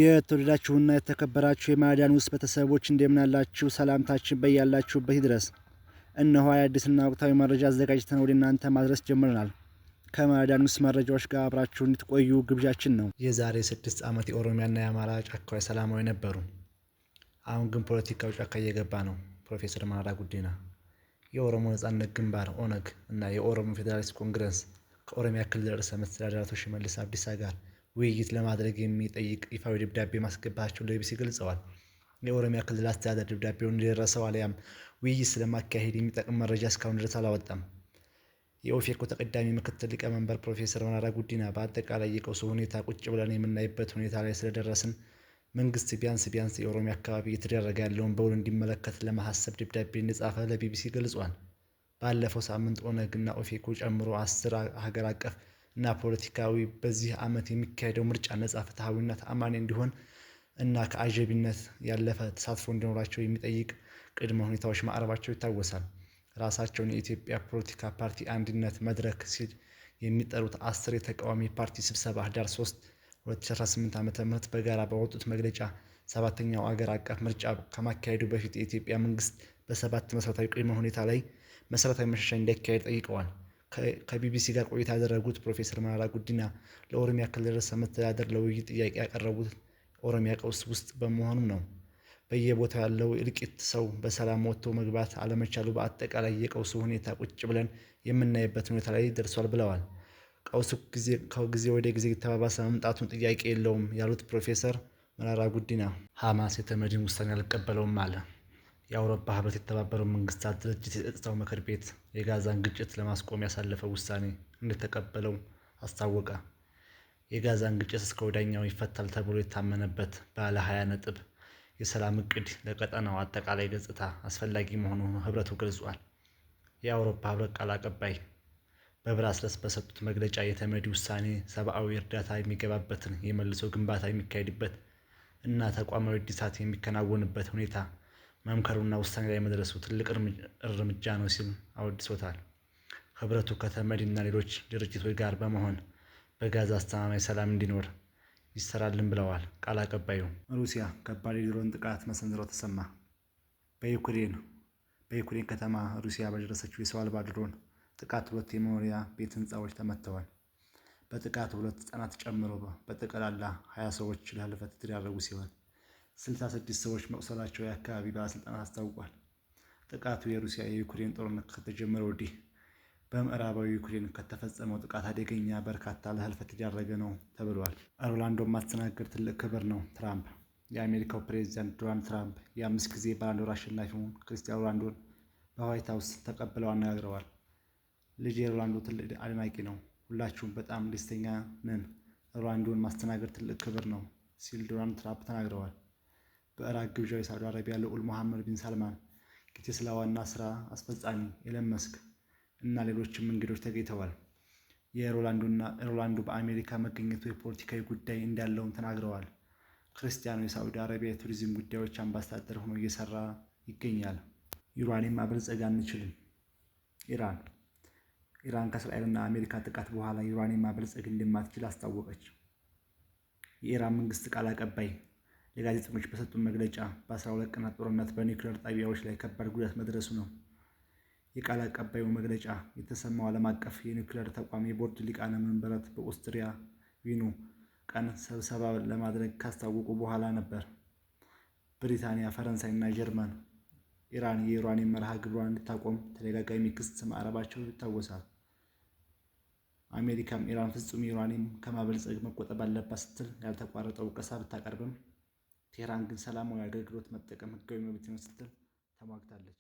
የተወደዳችሁና የተከበራችሁ የማለዳ ኒውስ ቤተሰቦች እንደምናላችሁ፣ ሰላምታችን በያላችሁበት ይድረስ። እነሆ አዳዲስና ወቅታዊ መረጃ አዘጋጅተን ወደ እናንተ ማድረስ ጀምረናል። ከማለዳ ኒውስ መረጃዎች ጋር አብራችሁ እንድትቆዩ ግብዣችን ነው። የዛሬ 6 ዓመት የኦሮሚያና የአማራ ጫካዎች ሰላማዊ ነበሩ። አሁን ግን ፖለቲካው ጫካ እየገባ ነው። ፕሮፌሰር መረራ ጉዲና። የኦሮሞ ነጻነት ግንባር (ኦነግ) እና የኦሮሞ ፌዴራሊስት ኮንግረስ ከኦሮሚያ ክልል ርዕሰ መስተዳድር አቶ ሽመልስ አብዲሳ ጋር ውይይት ለማድረግ የሚጠይቅ ይፋዊ ደብዳቤ ማስገባታቸውን ለቢቢሲ ገልጸዋል። የኦሮሚያ ክልል አስተዳደር ደብዳቤውን እንደደረሰው አሊያም ውይይት ስለማካሄድ የሚጠቅም መረጃ እስካሁን ድረስ አላወጣም። የኦፌኮ ተቀዳሚ ምክትል ሊቀመንበር ፕሮፌሰር መረራ ጉዲና በአጠቃላይ የቀውሱ ሁኔታ ቁጭ ብለን የምናይበት ሁኔታ ላይ ስለደረስን መንግስት ቢያንስ ቢያንስ የኦሮሚያ አካባቢ እየተደረገ ያለውን በውል እንዲመለከት ለማሳሰብ ደብዳቤ እንደጻፈ ለቢቢሲ ገልጿል። ባለፈው ሳምንት ኦነግ እና ኦፌኮ ጨምሮ 10 ሀገር አቀፍ እና ፖለቲካዊ በዚህ ዓመት የሚካሄደው ምርጫ ነጻ፣ ፍትሐዊና ተአማኒ እንዲሆን እና ከአጃቢነት ያለፈ ተሳትፎ እንዲኖራቸው የሚጠይቅ ቅድመ ሁኔታዎች ማቅረባቸው ይታወሳል። ራሳቸውን የኢትዮጵያ ፖለቲካ ፓርቲ አንድነት መድረክ ሲል የሚጠሩት 10 የተቃዋሚ ፓርቲ ስብሰባ ህዳር 3 2018 ዓ.ም በጋራ ባወጡት መግለጫ ሰባተኛው አገር አቀፍ ምርጫ ከማካሄዱ በፊት የኢትዮጵያ መንግስት በሰባት መሰረታዊ ቅድመ ሁኔታ ላይ መሰረታዊ መሻሻል እንዲያካሄድ ጠይቀዋል። ከቢቢሲ ጋር ቆይታ ያደረጉት ፕሮፌሰር መረራ ጉዲና ለኦሮሚያ ክልል ርዕሰ መስተዳድር ለውይይት ጥያቄ ያቀረቡት ኦሮሚያ ቀውስ ውስጥ በመሆኑ ነው። በየቦታው ያለው እልቂት፣ ሰው በሰላም ወጥቶ መግባት አለመቻሉ፣ በአጠቃላይ የቀውሱ ሁኔታ ቁጭ ብለን የምናይበት ሁኔታ ላይ ደርሷል ብለዋል። ቀውሱ ከጊዜ ወደ ጊዜ እየተባባሰ መምጣቱን ጥያቄ የለውም ያሉት ፕሮፌሰር መረራ ጉዲና ሐማስ የተመድን ውሳኔ አልቀበለውም አለ። የአውሮፓ ህብረት፣ የተባበሩት መንግስታት ድርጅት የጸጥታው ምክር ቤት የጋዛን ግጭት ለማስቆም ያሳለፈው ውሳኔ እንደተቀበለው አስታወቀ። የጋዛን ግጭት እስከ ወዲያኛው ይፈታል ተብሎ የታመነበት ባለ 20 ነጥብ የሰላም እቅድ ለቀጠናው አጠቃላይ ገጽታ አስፈላጊ መሆኑን ህብረቱ ገልጿል። የአውሮፓ ህብረት ቃል አቀባይ በብራስለስ በሰጡት መግለጫ የተመድ ውሳኔ ሰብአዊ እርዳታ የሚገባበትን፣ የመልሶ ግንባታ የሚካሄድበት እና ተቋማዊ እድሳት የሚከናወንበት ሁኔታ መምከሩና ውሳኔ ላይ መድረሱ ትልቅ እርምጃ ነው ሲል አወድሶታል። ህብረቱ ከተመድ እና ሌሎች ድርጅቶች ጋር በመሆን በጋዛ አስተማማኝ ሰላም እንዲኖር ይሰራልን ብለዋል ቃል አቀባዩ። ሩሲያ ከባድ የድሮን ጥቃት መሰንዘሯ ተሰማ። በዩክሬን ከተማ ሩሲያ በደረሰችው የሰው አልባ ድሮን ጥቃት ሁለት የመኖሪያ ቤት ህንፃዎች ተመተዋል። በጥቃቱ ሁለት ህጻናት ጨምሮ በጠቅላላ 20 ሰዎች ለህልፈት የተዳረጉ ሲሆን 66 ሰዎች መቁሰላቸው የአካባቢ ባለስልጣናት አስታውቋል። ጥቃቱ የሩሲያ የዩክሬን ጦርነት ከተጀመረ ወዲህ በምዕራባዊ ዩክሬን ከተፈጸመው ጥቃት አደገኛ፣ በርካታ ለህልፈት የተዳረገ ነው ተብሏል። ሮናልዶን ማስተናገድ ትልቅ ክብር ነው ትራምፕ። የአሜሪካው ፕሬዚዳንት ዶናልድ ትራምፕ የአምስት ጊዜ ባላንዶር አሸናፊውን ክርስቲያኖ ሮናልዶን በዋይት ሀውስ ተቀብለው አነጋግረዋል። ልጄ የሮናልዶ ትልቅ አድናቂ ነው። ሁላችሁም በጣም ደስተኛ ነን። ሮናልዶን ማስተናገድ ትልቅ ክብር ነው ሲል ዶናልድ ትራምፕ ተናግረዋል። በእራት ግብዣው የሳዑዲ አረቢያ ልዑል መሐመድ ቢን ሳልማን፣ የቴስላ ዋና ስራ አስፈጻሚ ኤለን መስክ እና ሌሎችም እንግዶች ተገኝተዋል። የሮናልዶ በአሜሪካ መገኘቱ የፖለቲካዊ ጉዳይ እንዳለውም ተናግረዋል። ክርስቲያኖ የሳዑዲ አረቢያ የቱሪዝም ጉዳዮች አምባሳደር ሆኖ እየሰራ ይገኛል። ዩራኒየም ማበልጸግ አንችልም። ኢራን። ኢራን ከእስራኤልና አሜሪካ ጥቃት በኋላ ዩራኒየም ማበልጸግ እንደማትችል አስታወቀች። የኢራን መንግስት ቃል አቀባይ ለጋዜጠኞች በሰጡት መግለጫ በ12 ቀናት ጦርነት በኒውክሌር ጣቢያዎች ላይ ከባድ ጉዳት መድረሱ ነው። የቃል አቀባዩ መግለጫ የተሰማው ዓለም አቀፍ የኒውክሌር ተቋም የቦርድ ሊቃነ መንበራት በኦስትሪያ ቪየና ቀን ስብሰባ ለማድረግ ካስታወቁ በኋላ ነበር። ብሪታንያ፣ ፈረንሳይ እና ጀርመን ኢራን የዩራኒየም መርሃ ግብሯን እንድታቆም ተደጋጋሚ ክስ ማቅረባቸው ይታወሳል። አሜሪካም ኢራን ፍጹም ዩራኒየም ከማበልጸግ መቆጠብ አለባት ስትል ያልተቋረጠ ወቀሳ ብታቀርብም ቴህራን ግን ሰላማዊ አገልግሎት መጠቀም ህጋዊ መብት ነው ስትል ተሟግታለች።